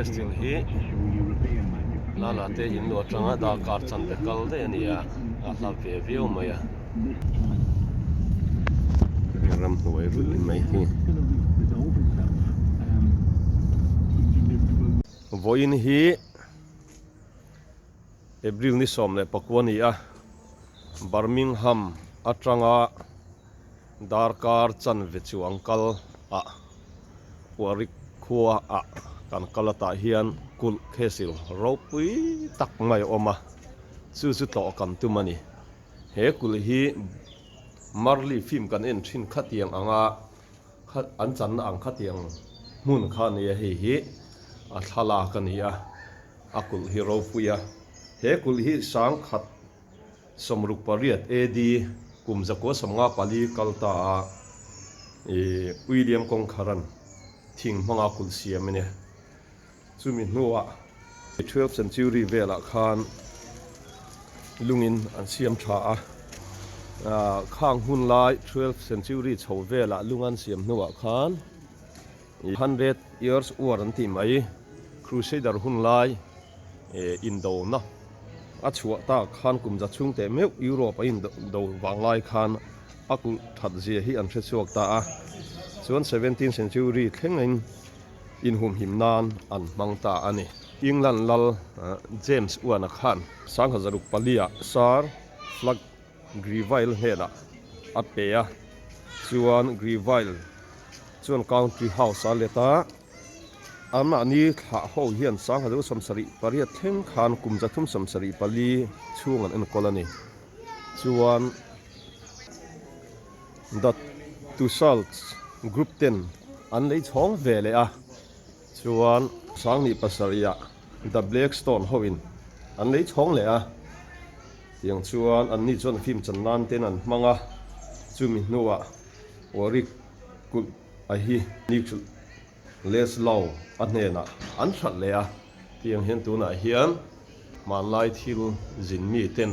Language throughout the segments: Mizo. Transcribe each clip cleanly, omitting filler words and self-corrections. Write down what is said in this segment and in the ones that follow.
Castle hi Lala te in luah atanga darkar chanve kal daih a ni a, a hla ve viau mai a. Ramhnuai ruih mai hi. Vawiin hi April ni 19 a ni a, Birmingham atanga Darkar chanve chuang kal ah Warwick khua ah kan kal atah hian kulh castle ropui tak mai a awm a, chu chu tlawh kan tum a ni. He kulh hi Marley film kan en thin khatiang anga an channa ang khatiang hmun kha a ni a, hei hi a thlalak a ni a, a kulh hi ropui a. He kulh hi sangkhat 68 AD kum 1954 kal ta a William Kawngkharan thing hmanga kulh siam a ni. Chumi hnuah 12th century velah khan lungin an siam tha a. Khang hun lai 12th century chho velah lung an siam hnuah khan 100 years war an tih mai Crusader hun lai indona a chhuah tak khan kum za chhung teh meuh Europe a indo vang lai khan a kulh that zia hi an hre chhuak ta a, chuan 17th century thlengin inhumhim nan an hmang ta a ni. England lal James I-a khan 1604-ah Sir Flagg Greville hnenah a pe a, chuan Greville chuan country house a let a. Anmahni thlah ho hian 1978 thleng khan kum 374 chhung an enkawl a ni. Chuan The Tussauds Group ten an lei chhawng ve leh a, chuan 2007 ah The Blackstone hoin an lei chhawng leh a. Tiang chuan anni chuan film chan nan ten an hmang a, chumi hnuah Warwick kulh A hi Nick Leslau a hnenah an hralh leh a, tiang hian tunah hian hmanlai thil zin mi ten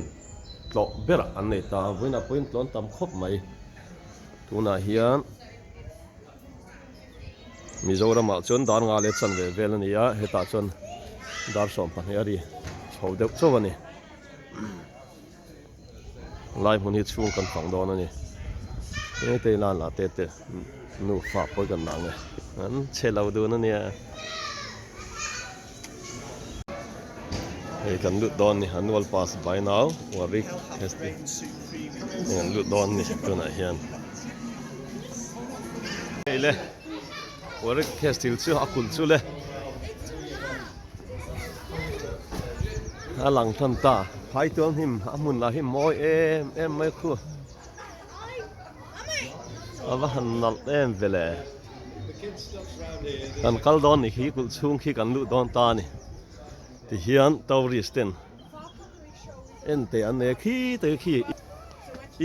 tlawh berah an nei ta a, vawiinah pawhin tlawn tam khawp mai. Tunah hian Mizoramah chuan dar nga leh chanve vel a ni a, hetah chuan dar 12 a ri chho deuh chauh a ni. Lai hmun hi chhung kan fang dawn a ni. Hei te ila la te te nufa pawh kan nang e. An chhe lo dun a nia. Hei kan lut dawn ni annual pass by now Warwick Hesti. Hei kan lut dawn ni tunah hian. Hei le Warwick Castle chu a kulh chu le. A lang tan ta. Phai tual hnim a hmun lah hi mawi em em mai khu. A va han nalh em ve le. Kan kal dawn ni khi kulh chhung khi kan luh dawn ta a ni. Tihian tourist ten en teh an nei a khi tak khi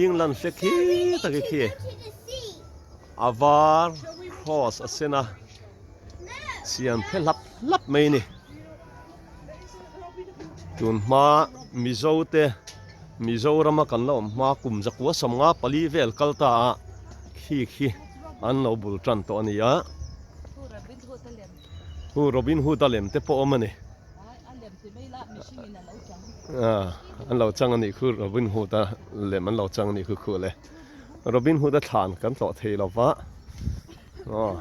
England flag khi tak khi a var cross a sen a. Siam phe hlap hlap mai a ni. Tun hma Mizo te Mizorama kan la awm hma kum zakua sawmnga pali vel kal ta a khi khi an lo bul tan tawh a ni a. Hu Robin Hood a lem te pawh awm a ni. An lo chang a nih khu Robin Hood a lem an lo chang a nih khu khu le. Robin Hood a thlan kan tlawh thei lo va. Aw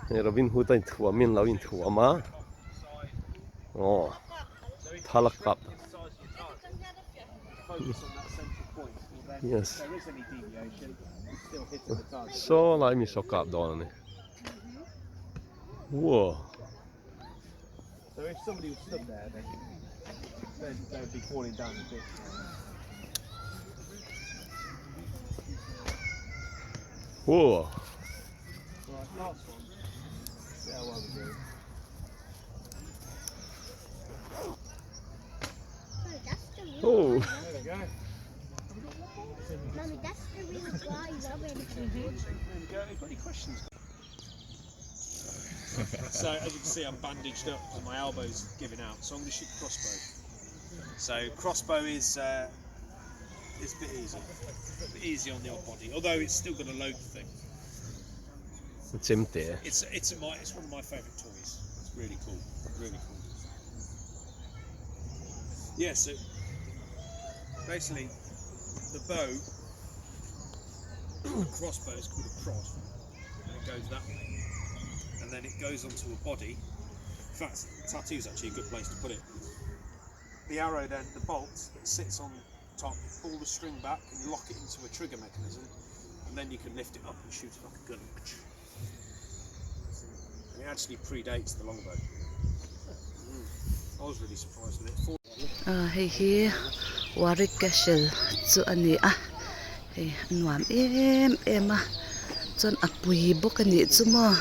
hei Robin Hood a inthuam in lo inthuam a aw thal a kap yes saw lai mi saw kap dawn a ni wow. Whoa. Oh. Mummy, that's the real guy, Robin. There we go. Any questions? So as you can see, I'm bandaged up and my elbow's giving out. So I'm going to shoot crossbow. So crossbow is uh, is a bit easy, a bit easy on the old body. Although it's still going to load the thing. Chemte. It's it's my it's one of my favourite toys. Really cool, really cool. Yeah, so basically the bow, the crossbow is called a prod, and it goes that way. And then it goes onto a body. In fact, tattoo's actually a good place to put it. The arrow then, the bolt that sits on top, pull the string back and lock it into a trigger mechanism, and then you can lift it up and shoot it like a gun. And it actually predates the longbow. Mm. I was really surprised with it. Four Ah hei hi Warwick Castle chu a ni a hei a nuam em em a chuan a pui bawk a nih chu maw.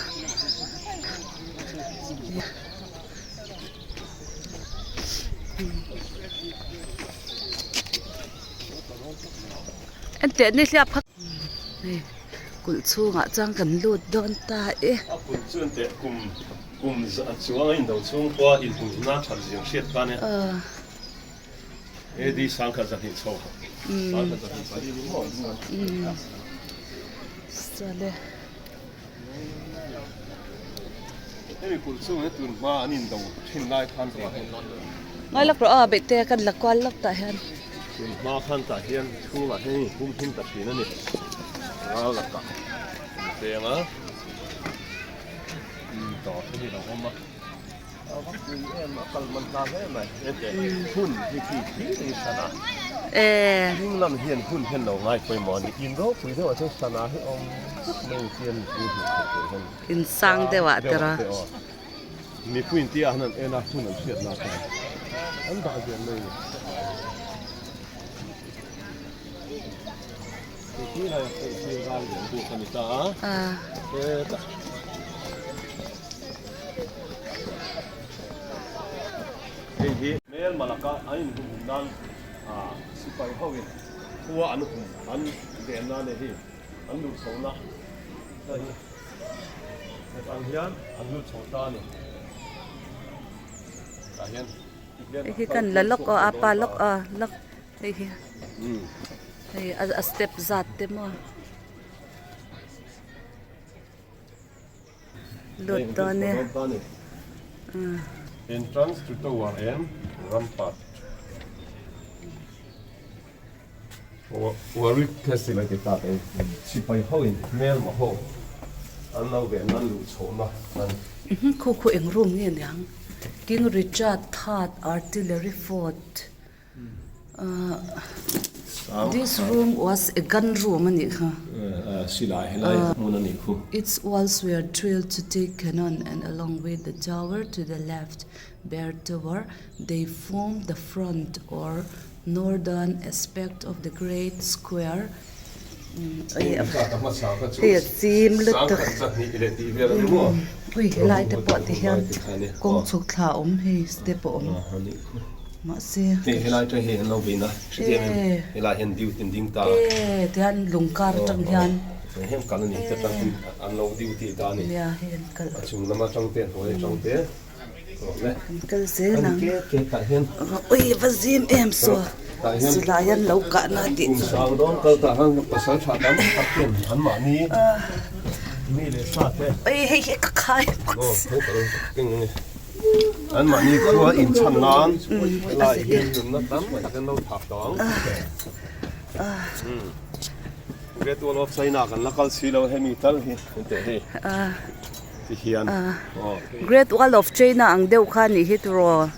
Enteh ni hliap kha hei kulh chhungah chuan kan lut dawn ta e. A kulh chu enteh kum kum chuang a indo chhung pawha inhumhna that zing hriat kha ania. AD sangkhat zahnih chho sangkhat zahnih pali ni maw an chuan. Chuan e. Hemi kulh chhung hi tun hma an indo thin lai khan tah hian. Ngai lawk rawh aw beihte kan la kual lawk tah hian. Tun hma khan tah hian chhungah hian in hum him ta thin a ni. Ral lakah an peng a, dawr te hi a lo awm a. A va pui em a kal man hla hle mai hete hun hi khi khi hi sana ding lam hian hun hian lo ngai pawimawh a ni in ropui deuh ah chuan sana hi awm khawp mai ang chian mipui hmuh theih tur hian in sang deuh ah tira aw mipui in tia han an en a hun an hriat na tan an dah zian mai a ni khi lai ah pawh khi ral lian buk a ni ta a hetah. Hei hi hmel malaka an inhumhum nan sipai hoin khua an hum an ven nan e hi an luh chho na hei hi hetang hian an lut chho ta a ni tah hian Hei hi kan la lawk aw a pa lawk aw lawk hei hi hei a step zat te maw. Lut dawn e. Entrance to tower and rampart. Warwick Castle a ti tak e. Sipai ho in hmel ma ho an lo ve nan luh chhohna an. Khu khu eng room nge niang King Richard Third Artillery Fort. This room was a gun room a nih kha. Silai helai hmun a nih khu. Its walls were drilled to take cannon and along with the tower to the left, Bear Tower, they formed the front or northern aspect of the great square. Hei a chim lutuk. Ui helai te pawh ti hian kawng chhuk thla a awm hei step a awm mahse Hei helai atang hian an lo vein a hre em em helai hian duty an ding ta a e tihian lung kar atang hian hei hian kal a ni te atang hian an lo duty ta a ni nia hei an kal a chung lam atang te a hnuai atang te An kal zel ang. Ui va zim em saw silai an lo kah na tih chu. Ui hei hi ka khai bawk si. Ti hian aw. Great Wall of China ang deuh kha nih hi tiraw.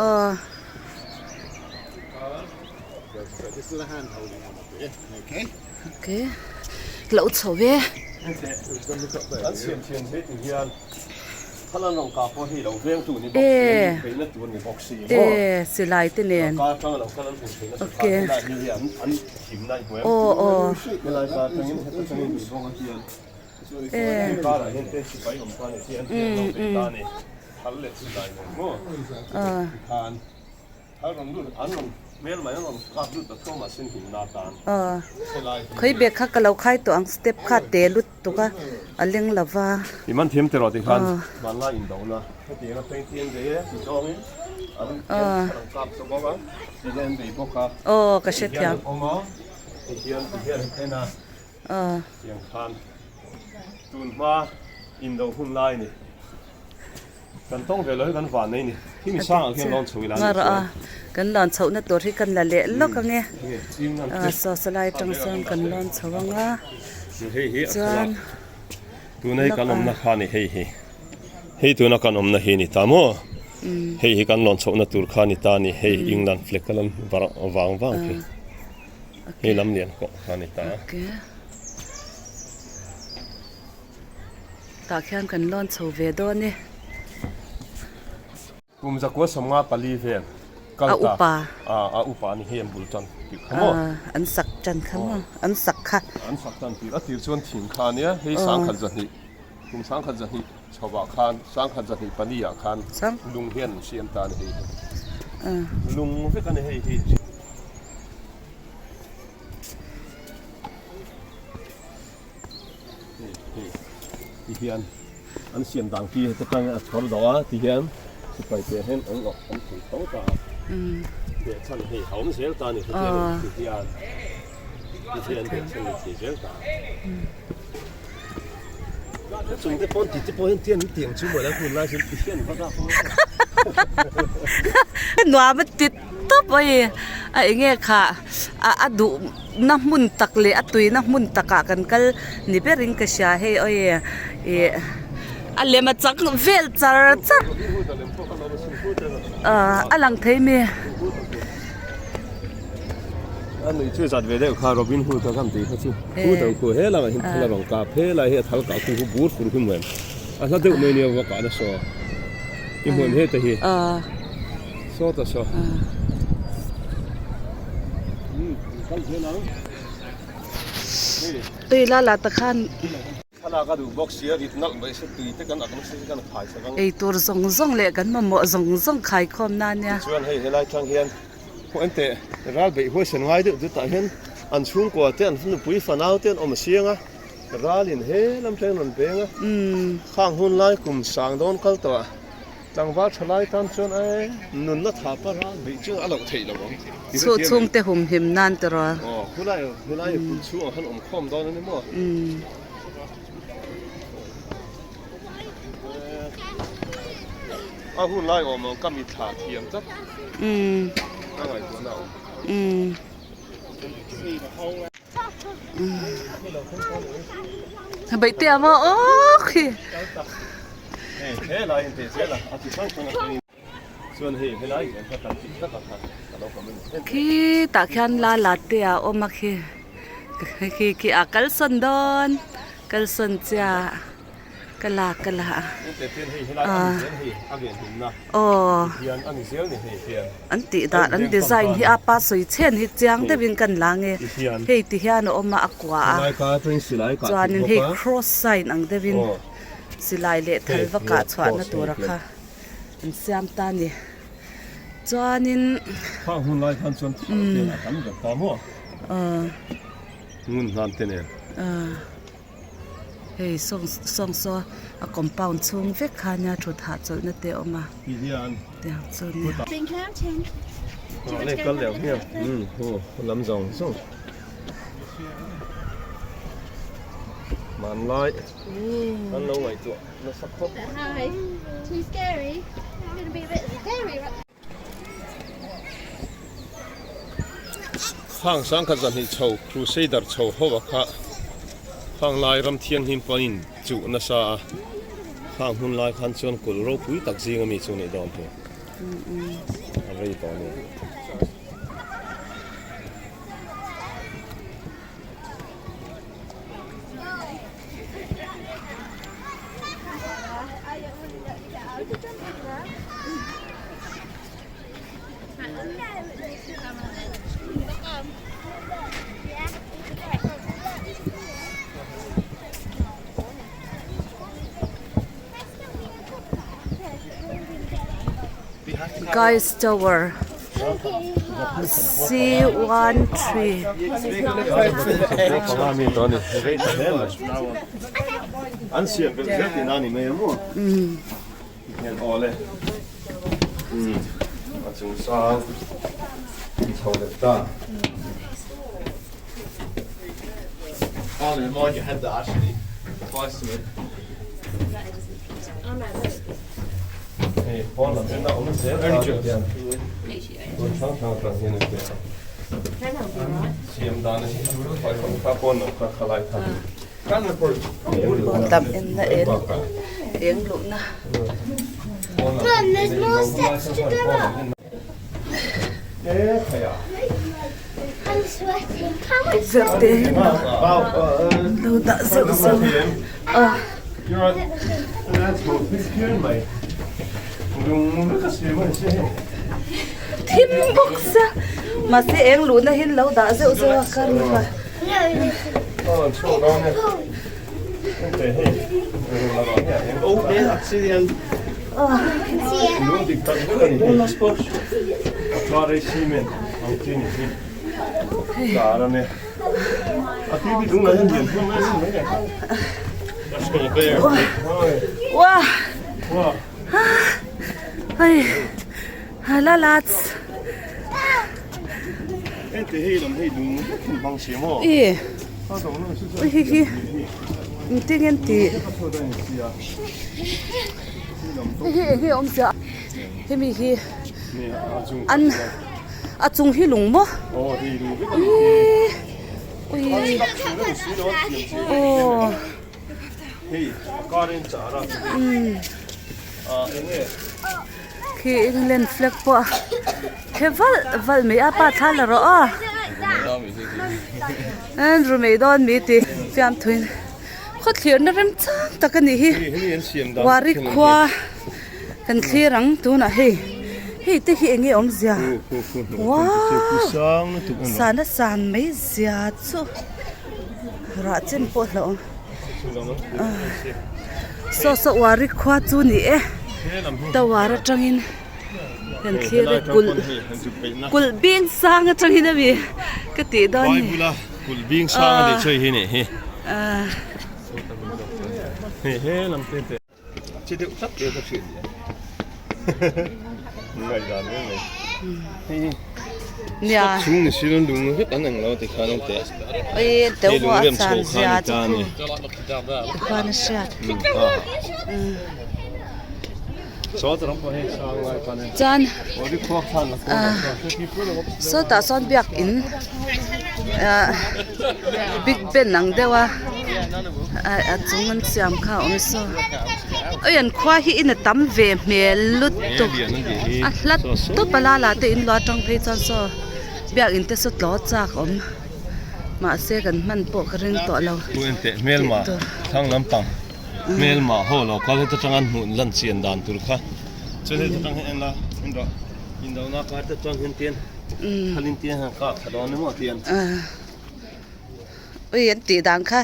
Aw. Okay. Lo chho ve. An siam thiam hi ti hian Khalan rawng ka pawh hi lo veng tu ni bawk si beihna tur ni bawk si maw. E silai te nen. Ka atanga lo kal an hmu theihna chu kha helai hi an an himna i hmu em. Aw aw. Helai ka atangin heta tangin lui bawk a hian hei karah hian te sipai awm ta ni hi an hian lo bei ta ni thal leh silai nen maw tikhan thal rawn lut an rawn hmel mai an rawn kap lut ta tho mahse himna atan helai hi. Khawi bag kha ka lo khai tawh ang step kha te lut tuk a a leng lo va. I man thiam teh rawh ti khan hmanlai indohna hetiang a painting an bei e ti zawngin an hian an kap ta bawk a ti hian an bei bawk a aw ka hre ti hian thiam an awm a ti hian ti hian an en a tiang khan. Tun hma indo hun lai ni. Kan tawng ve lo hi kan van nei ni. Khi mi sangah khian lawn chho ila a nih chuan. Kan lawn chhohna tur hi kan la leh lawk ang e. Saw salai atang sawn kan lawn chho ang a. Hei hi a thlalak. Tuna hi kan awmna kha a ni hei hi. Hei tuna kan awmna hi a ni ta maw? Hei hi kan lawn chhohna tur kha a ni ta a ni. Hei England flag ka lam vang vang khi. Hei lam lian pawh kha a ni ta. Tah khian kan lawn chho ve dawn e. Kum zakua sawmnga pali vel kal ta. A upa. A upa a ni hei an bul tan tih kha maw? An sak tan kha maw? An sak kha. An sak tan tir. A tir chuan thing kha a nia. Hei sangkhat zahnih, kum sangkhat zahnih chhovah khan, sangkhat zahnih pali ah khan lung hian an siam ta a ni hei hi. Lung vek a ni hei hi. Ti hian an siam dan khi heta tang a chhawr dawh a ti hian sipai te hian an awk an thei tho ta a beh chhan hei a awm zel ta a ni hetiang ti hian ti hian beh chhan ni thei zel ta a chung te pawn ti te pawh hian tian tiang chu mawle a hun lai chuan ti hian va dak nuam a ti tawp a i a enge kha a duh na hmun tak leh a tuina hmun takah kan kal ni berin ka hria hei awi ih a lem a chak vel char char ah a lang thei mi. A nuih chu zat ve deuh kha Robin Hood a kan tih kha chu hu deuh khu he lamah hian thal a rawn kap he lai hi a thal kah khu hu bur fur hi hmuh em a hla deuh mai nia va kah na saw i hmuh em heta hi. Saw ta saw. Kal zel ang. Tui la la ta khan. Thlalak a duh bawk sia rit nalh mai se tui te kan ak nasa hi kan khai sak ang. Ei tur zawng zawng leh kan mamawh zawng zawng khai khawm na nia. Tichuan hei helai tang hian pawh en teh ral beih huaisen ngai deuh deuh tah hian an chhungkua te an nupui fanau te an awm a siang a, ralin he lam thleng rawn peng a, khang hun lai kum sang dawn kal tawh ah. Tlangval tha lai tan chuan e nunna tha pa ral beih chu a loh theih lo ang. Chhuh chhungte humhim nan tiraw? Aw, hulai hulai kulh chhungah khan awm khawm dawn a ni maw? A hun lai awm ang ka mitthla thiam tlat. Ka ngaihtuahna a awm. Beihte a maw awk hi. Khi tah khian la la te a awm a khi khi khi a kal sawn dawn kal sawn chiah. Ka la ka la a. Aw an tih dan an design hi a pa sawi chhen hi chiang deuhin kan la nge hei ti hian a awm a a kua a chuanin hei cross sign ang deuhin silai leh thal va kah chhuahna tura kha an siam ta a ni chuanin Hei sawng sawng saw a compound chhung vek kha nia thut hahchawlhna te a awm a tiang chu nia. Khang sangkhat zahnih chho Crusader chho ho a kha khang lai ram thianghlim pawhin chuh nasa a, khang hmun lai khan chuan kulh ropui tak zing ami chu nih dawn hi a rei tawh a ni. Guys Tower C 13. Hian aw le a chung sang in chho leh ta. Hei pawn lam en a awm zel ta hian hmun hrang hrang atang hian an ti a siam dan hi kha pawn lam kha khalai kha. Pawn lam en na en eng luhna. Tukverh te hi lo dah zeuh zeuh a. Thim bawk sia mahse eng luhna hi lo dah zeuh zeuh a ka ring a. Hei hi engtin nge an tih hei hi eng nge a awm sia hemi hi an a chung hi lung maw ihh ui aw. Khi England flag pawh a he valh valh mai a pa thla la rawh aw an ru mai dawn mi tih fiamthuin khaw thlirna remchang tak a nih hi Wari khua kan thlir ang tunah hei hei te hi eng nge awmzia wow sana san mai zia chu rah chen pawh hlauh Saw saw Wari khua chu ni e tower atangin kan thlir e kulh kulh bing sang atangin a mi ka tih dawn ni kulh bing sang a nih chu hei hi nih hi Chi deuh tlat te ka hriat nia. Ngaihdan mai mai. Hei hi. Nia. Chhung ni si lung vek an ang lo ti khan an teh. Oi teu pawh a chan zia chu khu. Tikhuan a hriat. Chuan sawtah sawn biakin ah big ben ang deuh a a chung an siam kha a awm saw oi an khua hi in a tam ve hmel lutuk a hlat tawp a lala te in luah atang phei chuan saw biakin te saw tlaw chak a awm mahse kan hman pawh ka ring tawh lo. Hmelmah ho lo kal heta tang an hmuh lan chian dan tur kha chuan heta tang hian en la en rawh indona kar te chuan hian tian thalin tian han kah thla dawn emaw tian ui an tih dan kha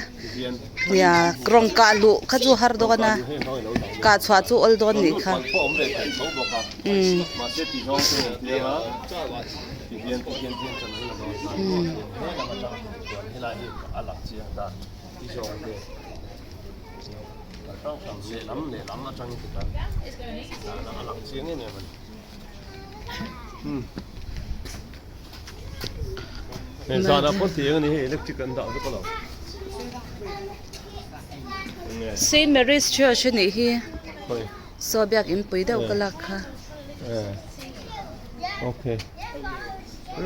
nia rawng kah luh kha chu har dawn a kah chhuah chu awl dawn nih kha Saint Mary's Church a nih hi saw biakin pui deuh ka lak kha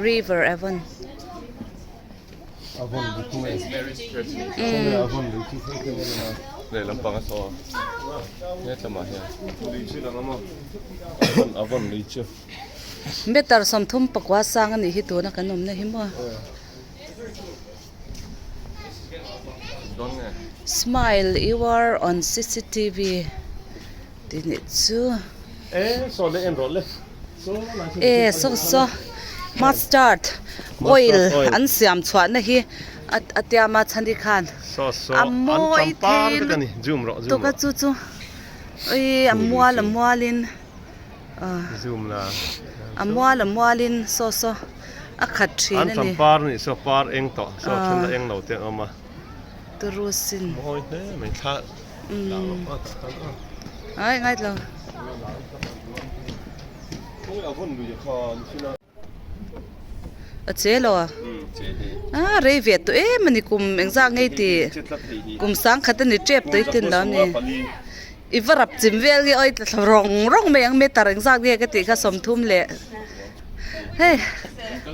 River Avon. Meter 34 sang a nih hi tuna kan awmna hi maw. Smile you are on cctv tih nih chu. E saw saw mustard oil an siam chhuah na hi a tiam a chhani khan a mawi thei lutuk a chu chu ui a mual a mual in a mual a mual in saw saw a khat thin a ni turu sin ai ngaithla. A che lo a? A rei ve tawh em a ni kum engzah ngei tih kum sangkhat a ni tep tawh i tin lo a ni. I va rap chim vel nge awi tla rawng rawng mai ang meter engzat nge ka tih kha sawmthum leh hei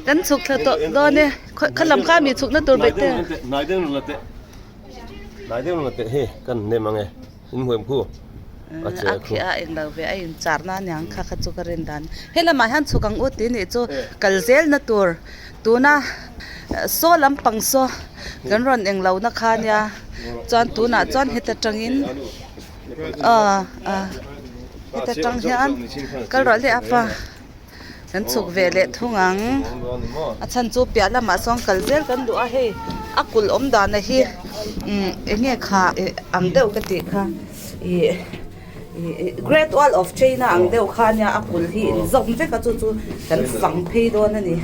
kan chhuk thla tawh dawn e kha lam kha mi chhukna tur beih te. Hnai deuh la teh hnai deuh la teh hei kan nem ang e in hmuh em khu a che a khi a englo ve a in char na aniang kha kha chu ka rin dan he lamah hian chhuk ang u tih nih chu kal zel na tur tuna saw lampang saw kan rawn englo na kha nia chuan tunah chuan heta tangin aw ah heta tang hian kal rawh le apa kan chhuk ve leh thung ang a chhan chu piah lamah sawn kal zel kan duh a hei a kulh awm dan a hi umm eng nge kha ang deuh ka tih kha ih ih great wall of china ang deuh kha ania a kulh hi inzawm vek a chu chu kan fang phei dawn a ni.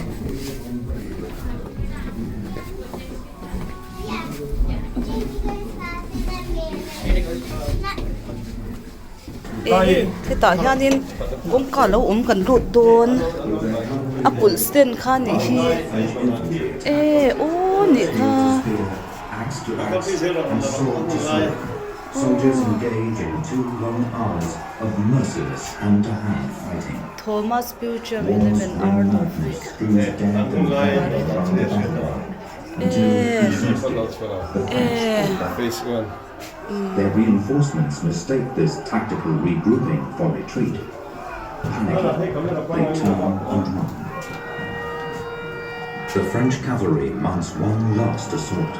Hetah hianin kawngka lo awm kan lut dawn a kulh stand kha a nih hi e aw nih kha. Thomas Beauchamp 11 Art of Their reinforcements mistake this tactical regrouping for retreat. Panicking, they turn and run. The French cavalry mounts one last assault.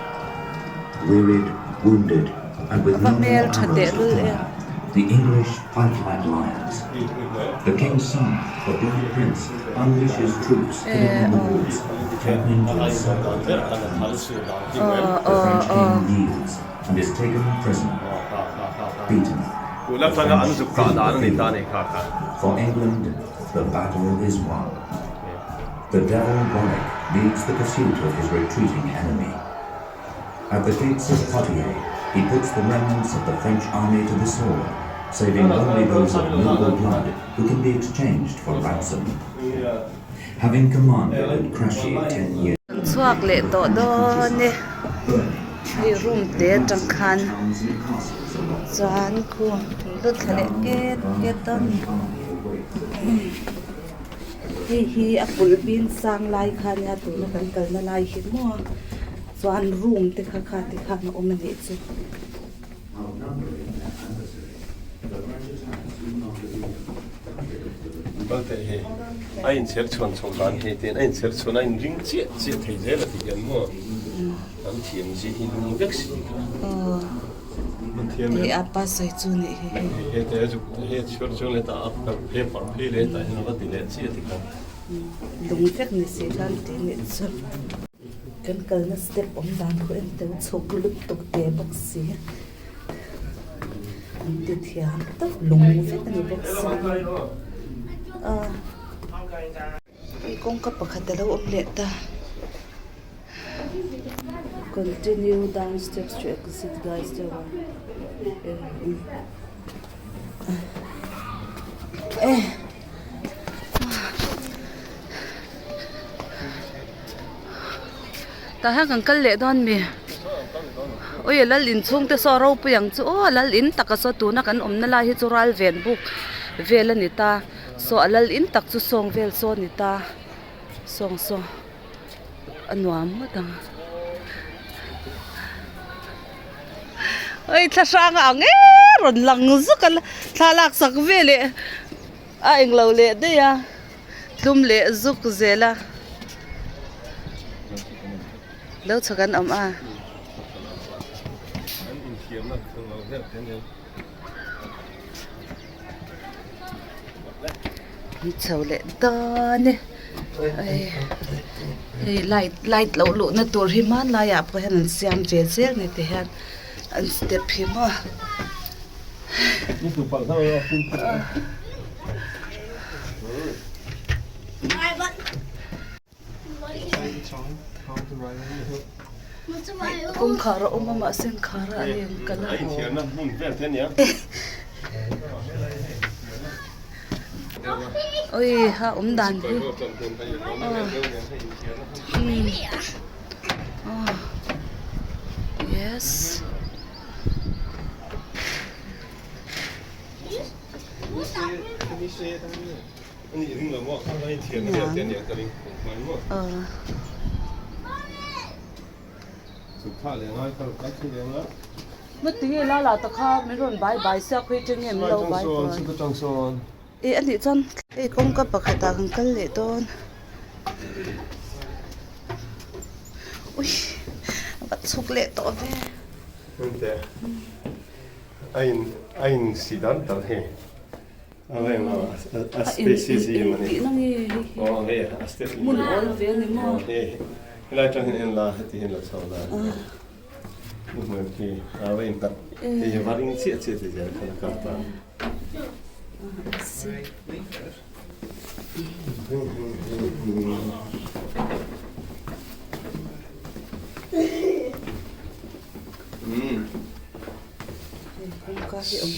Wearied, wounded, and with no more arrows to fire, the English fight like lions. The king's son, the Black Prince, unleashes troops hidden in the woods, threatening to encircle their defense. The French king yields and is taken prisoner. Beaten, the French flee the field. For England, the battle is won. The devil Warwick leads the pursuit of his retreating enemy. At the gates of Poitiers, he puts the remnants of the French army to the sword, saving only those of noble blood who can be exchanged for ransom. Having commanded at Cressy 10 years. Kan chhuak leh tawh dawn e hei room te atang khan chuan khu lut thla leh ket ket dawn a ni hei hi a kulh bing sang lai kha ania tuna kan kalna lai hi maw chuan room te kha kha ti khan a awm a nih chu. Balte hi a inchher chhuan chho dan hi tiin a inchher chhuan a inring chiah chiah thei zel a ti hian maw an thiam zia hi lung vek si kha. Hei a pa sawi chu nih hi hei. He te zuk he chhiar chuan leh tah a he par phei leh tah hian a va ti leh chiah ti khan. Lung vek ni si khan ti nih chu. Kan kalna step awm dan khu en tel chhuk lutuk teh bawk si. An ti thiam tak lung vek a ni bawk si a hei kawngka pakhat a lo awm leh ta continue down steps to exit guys tower eh. Tah hian kan kal leh dawn mi ui lal inchhung te saw ropui ang chu aw lal in taka saw tuna kan awmna lai hi chu ral ven buk vel a ni ta saw a lal in tak chu sawng vel saw a ni ta sawng saw a nuam ngawt ang ui thla hrang a ang em rawn lang zuk a thla lak sak veleh a englo leh daih a. Tlum leh zuk zel a lo chhawk an awm a. An chho leh dawn e hei light light loh luhna tur hi hmanlai ah pawh hian an siam ve zel ni ti hian an step hi maw. Kawngkhar a awm a mahse an khar a ani ang kal a. Ui ha awm dan hi. Ngatinge la la ta kha min rawn bai bai sia khawi atang nge min lo bai bai. E a nih chuan hei kawngka pakhatah kan kal leh dawn. Ui a va chhuk leh tawh ve. A in a in si dan tal hei a reng a a species hi em ani aw hei a step hmun awl ve ani maw hei helai atang hian en la heti hian lo chho la i hmu em khi a va in tak hei hi va ring chiah chiah ti zel khan a kal ta.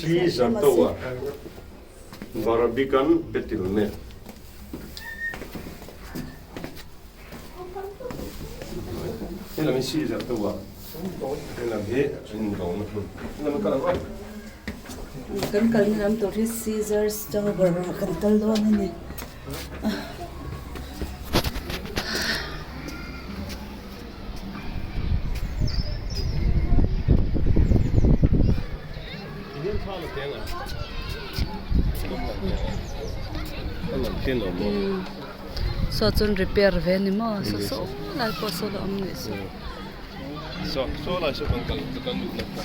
Caesar Tower, Barbican Betilme. He lam hi Caesar Tower, he lam hi in dawng na hmun. He lam hi kal ang aw. Kan kalna lam tur hi Caesar's Tower ah kan kal dawn a ni. Saw chuan repair ve a ni maw saw saw lai pawh saw la awm nih saw. Saw lai saw kan kal kan luhna kha.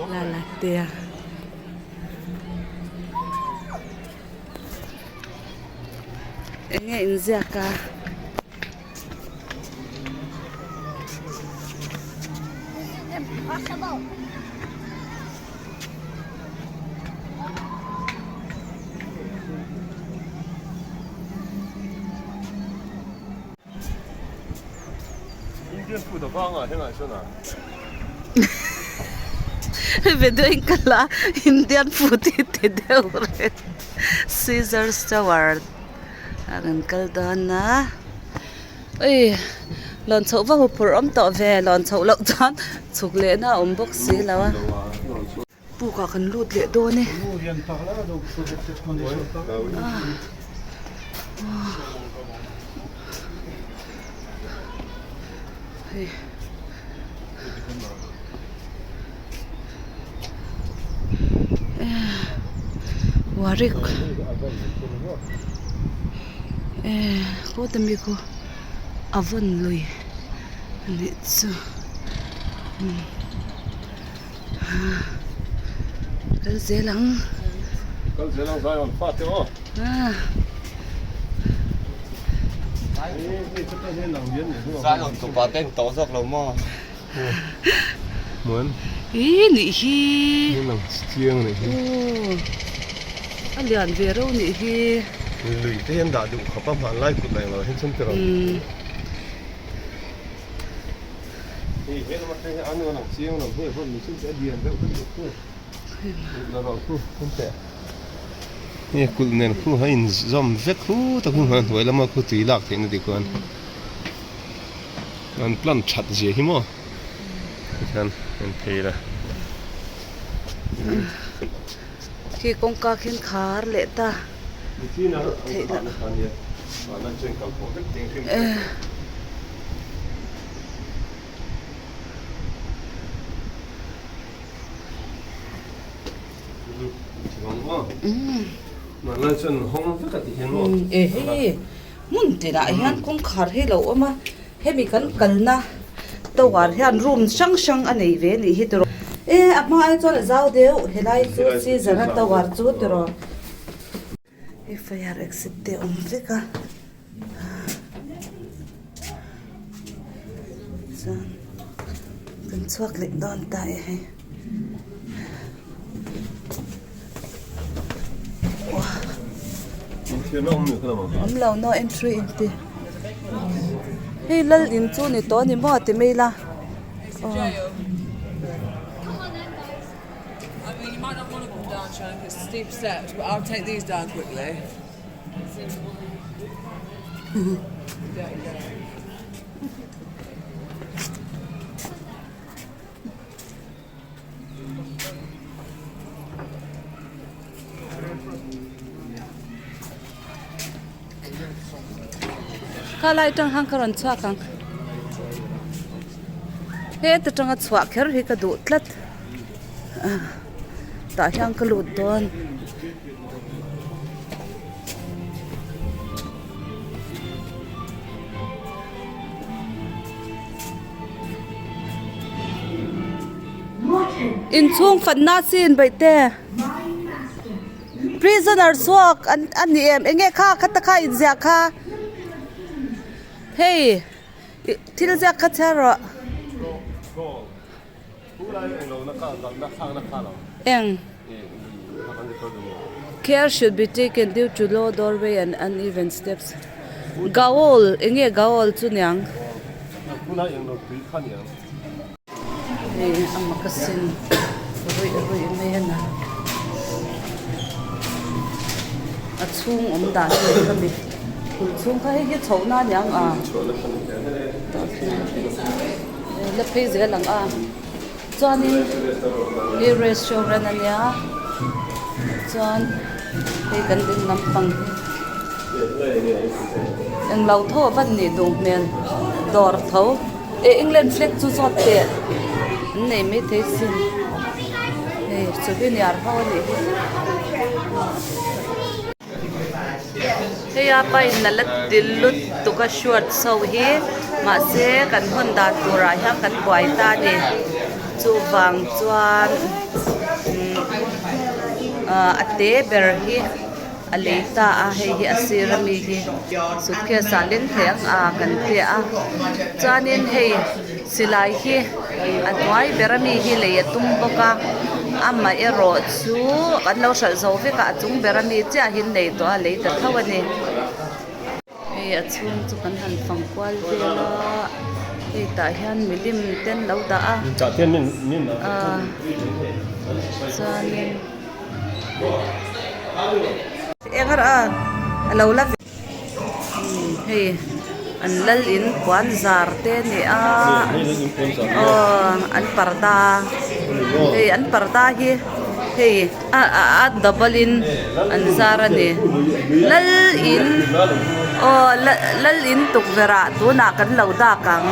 La la tia. Enge inziak a? Indian food a vang a hengah chuan a. Video in ka la Indian food hi ti deuh reng Caesar's Tower a rawn kal dawn a ui lawn chhoh va huphurh awm tawh ve lawn chhoh loh chuan chhuk lehna a awm bawk si lo a puk ah kan lut leh dawn e. Warik kawt ami khu a vawn lui a nih chu kal zel ang kal zel ang zai ang fate aw Zai ang tupa te an tawh zawk lo maw? Hmuan. Ih nih hi. Hei lang chiang nih hi. Aw a lian ve reuh nih hi. Lui te hian dah duh khawp a hmanlai kut la englo hian chuan tiraw. Hei he lam atang hian a nu a lang chiang lo hei vawn lui chu a lian deuh deuh khu. La rawh khu hun teh. Hei kulh nen khu a inzawm vek hu tak hu a hnuai lama khu tui lak theihna tih khuan an plan that zia hi maw tikhian en phei ila. Khi kawngka khian khar leh ta. Theih loh. E hei hmun tinah hian kawngkhar hi lo awm a hemi kan kalna tower hian room hrang hrang a nei ve anih hi tiraw e a hma ai chuan a zau deuh helai chu Caesar a tower chu tiraw. Hei fire exit te a awm vek a chuan kan chhuak leh dawn ta e hei Awm lo no entry in ti. Hei lal in chu ni tawh a ni maw ti mai ila aw. Kha lai atang khan ka rawn chhuak ang heta tanga chhuah kher hi ka duh tlat tah hian ka lut dawn. Inchhung fanna chin baih te prisoner chhuak an a ni em enge kha khata kha inziah kha hei thil ziak kha chhiar rawh. Eng Care should be taken due to low doorway and uneven steps. Gaol enge gaol chu niang? Hei a makasin ruih ruih mai a na. A chhung awm dan hi ka mi kulh chhung kha hei hi chhohna a niang a. La phei zel ang a chuanin hei restaurant a nia chuan hei kan ding lampang hi englo tho a van nih duh hmel dawr tho eh England flag chu zawt teh an nei maithei sin hei souvenir ho a nih hi. Hei a pa in a la ti lutuk a shorts ho hi mahse kan hawn dan turah hian kan buai ta a ni chuvang chuan umm a te ber hi a lei ta a hei hi a sir ami hi suitcase ah leng thei ang a kan tia a chuanin hei silai hi a hnuai ber ami hi lei a tum bawk a amaherawh chu an lo hralh zo vek a a chung ber ami chiah hi an nei tawh a lei ta tho a ni. Hei a chhung chu kan han fang kual vel a hei tah hian milim te an lo dah a ah chuanin eng a a lo la ve. Hei an lal in puan zar te a ni a aw an parda hei an parda hi hei a a double in an zar a ni lal in aw lal in tukverh ah tunah kan lo dak ang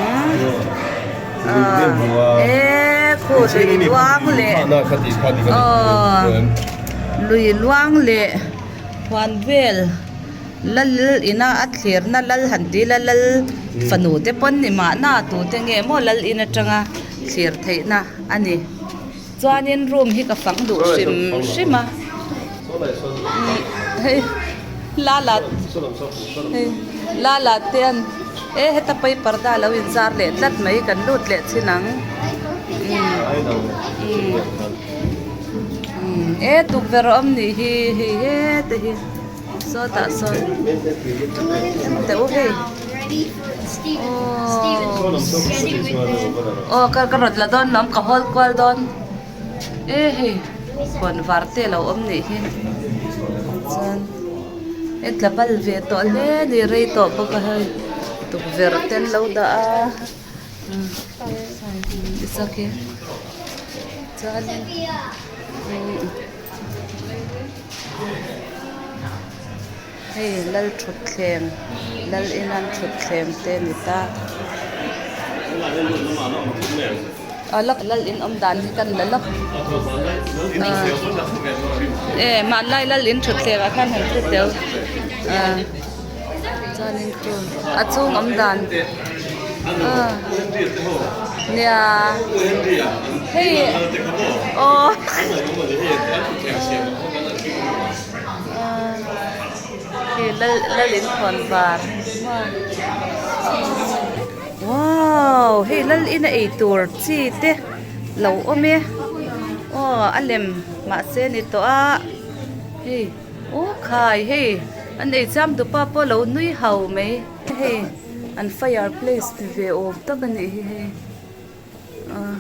e khu lui luang leh aw lui luang leh. Huan vel lal ina a thlirna lal han ti ila lal fanu te pawn ni mahna tute nge maw lal in atanga thlir theihna a ni chuanin room hi ka fang duh hrim hrim a hei lala hei lala te an e heta pai parda lo inzar leh tlat mai kan lut leh chin ang. E tukverh a awm nih hi hei hete hi sawtah sawn teh u hei aw ka ka rawn la dawn lawm ka hawl kual dawn e hei huan var te a lo awm nih hi chuan he tla bal ve tawh hle a ni rei tawh bawk a hei tukverh te an lo dah a. It's okay. Chuanin hei lal thutthleng lal ina an thutthleng te a ni ta. A lal in awm dan hi kan la lawk. E hmanlai lal in thutthleng ah khan han thu tel. Chuanin chu a chhung awm dan ah nia hei aw hei lal lal in khawn var wow hei lal in a ei tur chi te lo awm e aw a lem mahse ni tawh a hei aw khai hei. An ei chiam dupa pawh lo nui hau mai. Hei an fire place ti ve awm tak a nih hi hei ah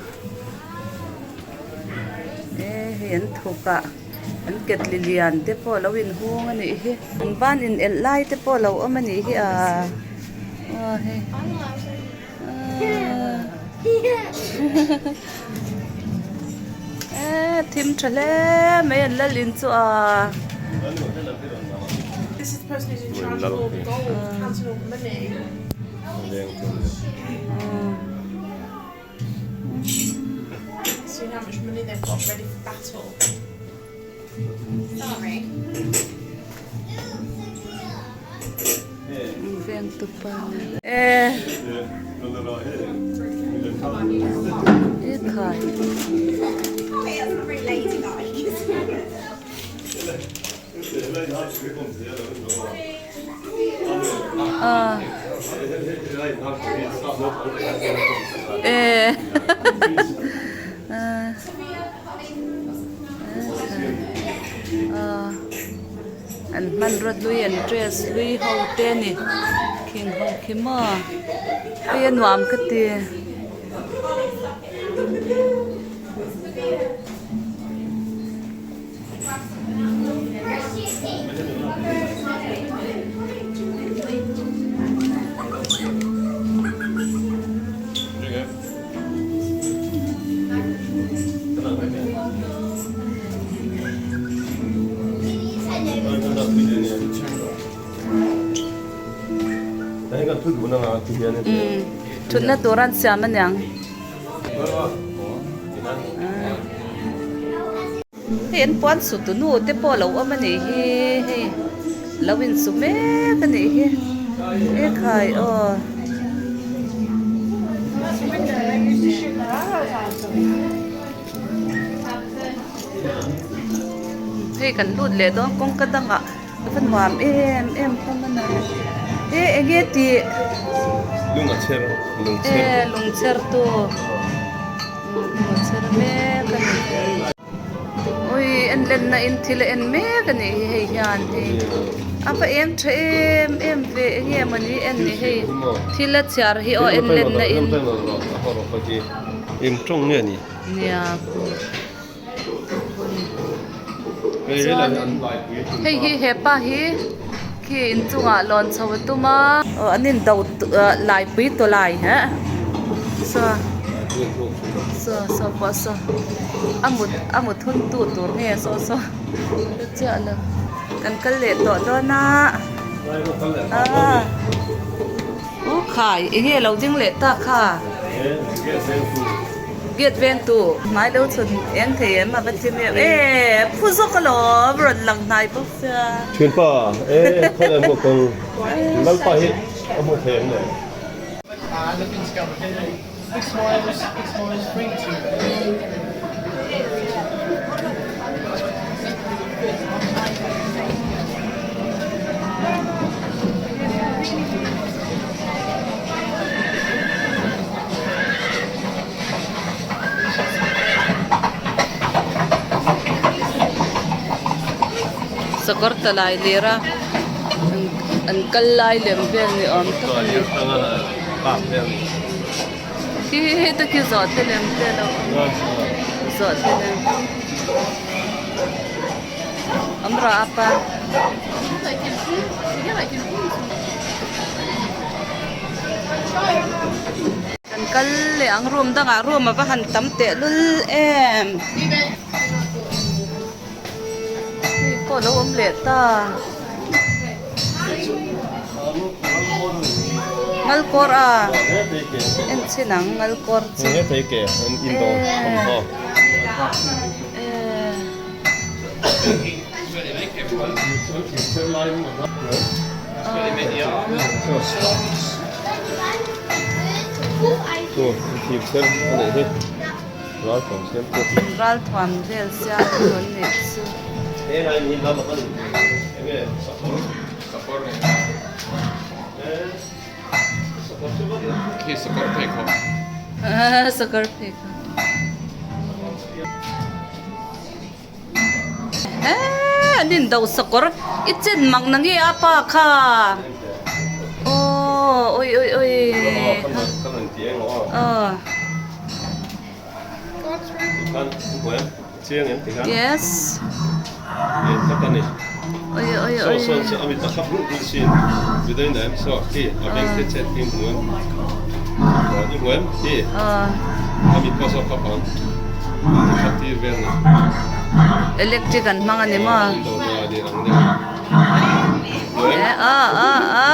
e hei an thawk ah an ketli lian te pawh lo inhung a nih hi an van in elh lai te pawh lo awm a nih hi ah aw hei ah e thim tha hle mai an lal in chu ah. An hmanraw hlui an dress hlui ho te a ni khing ho khi maw hei a nuam ka ti. Thutna tur an siam aniang. Hei an puan su tu nu te pawh lo awm a nih hi hei lo in su mek a nih hi ekhai aw. Hei kan lut leh dawn kawngka dangah a va nuam em em hlawm a ni e enge tih e lungchher tu. Chher mek a ni ui en lenna in thil a en mek a nih hi hei hian hei a va eng tha em em ve enge mawni en ni hei thil a chhiar hi aw en lenna in eng tawng nge ni nia chuan hei hi hepa hi khi inchungah lawn chho a tum a aw an in do laipui tawlai heh saw saw saw pawh saw a mut a mut hun tu tur nge saw saw hre chiah lo kan kal leh tawh dawn a ah u khai eng nge lo ding leh ta kha. Gate vengtu hmai lo chhun eng thei em a va thim em e phu zawk alawm rawn lang hnai bawk sia. Thianpa e khawi an hmuh kawng Lalpa hi a hmuh thei ang le. Sakawr ta lai lir a an kal lai lem vel ni awm tak a ni khi hei te khi zawh te lem te a lo awm a zawh te lem awm rawh a pa. Kan kal leh ang room dangah room a va han tam tehlul em hei pawh lo awm leh ta ngalkawr a en chhin ang ngalkawr chu Ralthuam vel siam chu an neih chu. Sakawr pheikhawk. an in do sakawr i chen mak na nge a pa kha aw oi oi oi aw yes oi oi oi Electric an hmang a ni maw? A a a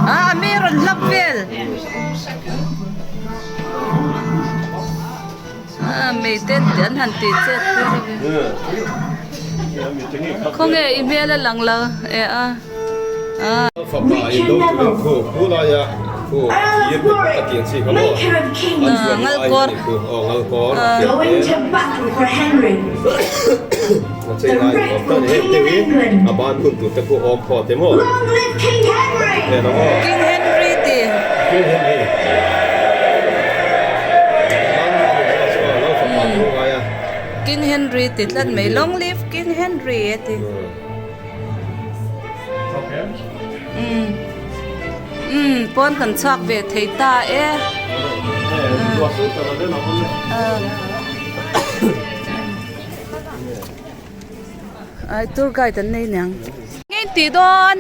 A mi rawn hlap vel a mei ten an han tih chet tir a khawnge i hmel a lang lo e a. King Henry ti. King Henry ti tlat mai long live King Henry a ti. Umm pawn kan chhuak ve thei ta e. Ai tour guide an nei niang. Ngei tih dawn.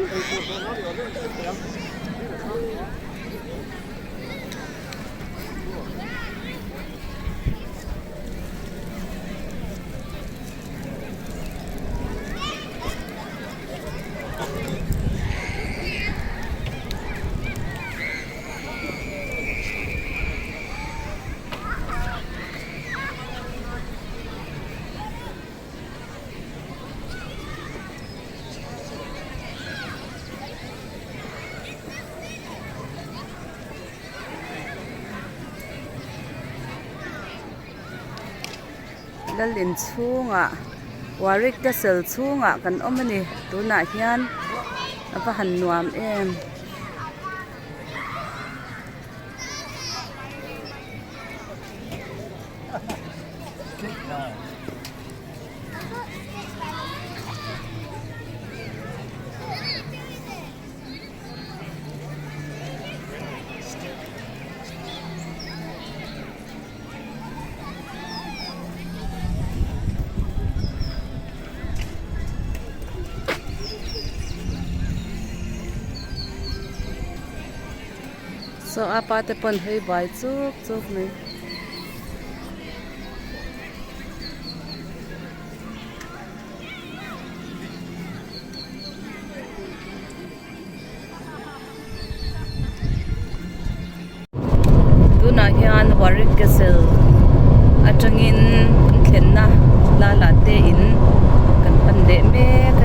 Lalin chhungah Warwick Castle chhungah kan awm a ni tunah hian a va han nuam em. Saw a pa te pawn hei bai chuk chuk mai. Tunah hian Warwick Castle atangin an thlenna lala te in kan pan leh mek a ni.